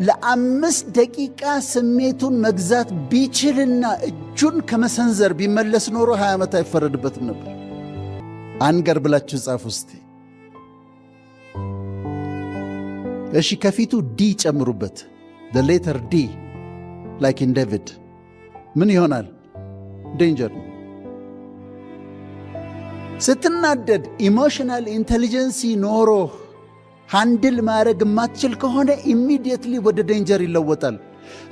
ለ5 ደቂቃ ስሜቱን መግዛት ቢችልና እጁን ከመሰንዘር ቢመለስ ኖሮ 20 ዓመት አይፈረድበትም ነበር። Anger ብላችሁ ጻፉ እስቲ። እሺ፣ ከፊቱ D ጨምሩበት። Letter D, like in David፣ ምን ይሆናል? Danger ነው። ስትናደድ emotional intelligence ኖሮህ handle ማድረግ የማትችል ከሆነ immediately ወደ danger ይለወጣል።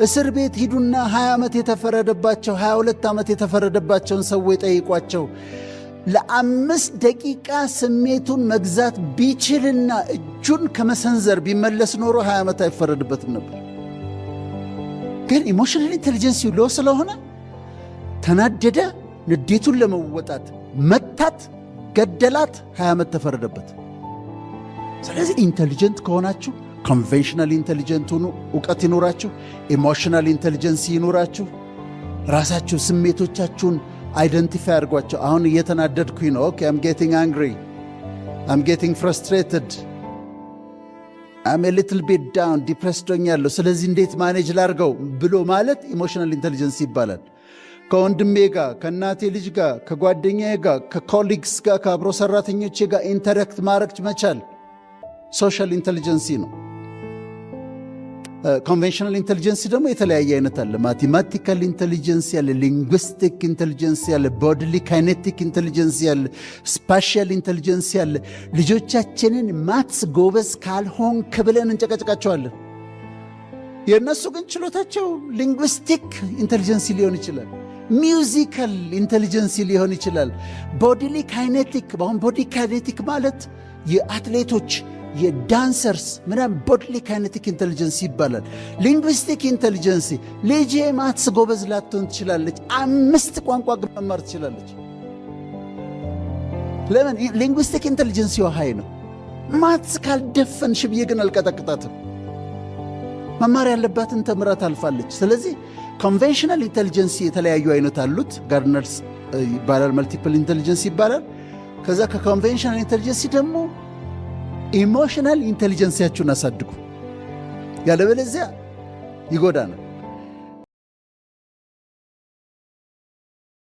እስር ቤት ሂዱና 20 ዓመት የተፈረደባቸው፣ 22 ዓመት የተፈረደባቸውን ሰዎች ጠይቋቸው። ለ5 ደቂቃ ስሜቱን መግዛት ቢችልና እጁን ከመሰንዘር ቢመለስ ኖሮ 20 ዓመት አይፈረድበትም ነበር። ግን emotional intelligence low ስለሆነ ተናደደ። ንዴቱን ለመወጣት መታት፣ ገደላት፣ 20 ዓመት ተፈረደበት። ስለዚህ intelligent ከሆናችሁ conventional intelligent ሁኑ፣ እውቀት ይኑራችሁ፣ emotional intelligence ይኑራችሁ። ራሳችሁ ስሜቶቻችሁን identify አድርጓቸው። አሁን እየተናደድኩኝ ነው። Okay, I'm getting angry, I'm getting frustrated, I'm little bit down, depressed ሆኛለሁ። ስለዚህ እንዴት manage ላርገው ብሎ ማለት emotional intelligence ይባላል። ከወንድሜ ጋር፣ ከእናቴ ልጅ ጋር፣ ከጓደኛዬ ጋር፣ ከ colleagues ጋር፣ ከአብሮ ሰራተኞቼ ጋር interact ማድረግ መቻል social intelligence ነው። Conventional intelligence ደግሞ የተለያየ አይነት አለ። Mathematical intelligence አለ፣ linguistic intelligence አለ፣ bodily kinetic intelligence አለ፣ spatial intelligence አለ። ልጆቻችንን maths ጎበዝ ካልሆንክ ብለን እንጨቀጭቃቸዋለን። የእነሱ ግን ችሎታቸው linguistic intelligence ሊሆን ይችላል፣ musical intelligence ሊሆን ይችላል። Bodily kinetic፣ አሁን body kinetic ማለት የአትሌቶች፣ የ dancers ምናምን bodily kinetic intelligence ይባላል። Linguistic intelligence፣ ልጄ maths ጎበዝ ላትሆን ትችላለች፣ አምስት ቋንቋ ግን መማር ትችላለች። ለምን? Linguistic intelligence high ነው። Maths ካልደፈንሽ ብዬ ግን አልቀጠቅጣትም። መማር ያለባትን ተምራ ታልፋለች። ስለዚህ conventional intelligence የተለያዩ አይነት አሉት። Gardner's ይባላል፣ multiple intelligence ይባላል። ከዛ ከ conventional intelligence ደግሞ emotional intelligence ያችሁን አሳድጉ። ያለበለዚያ ይጎዳናል።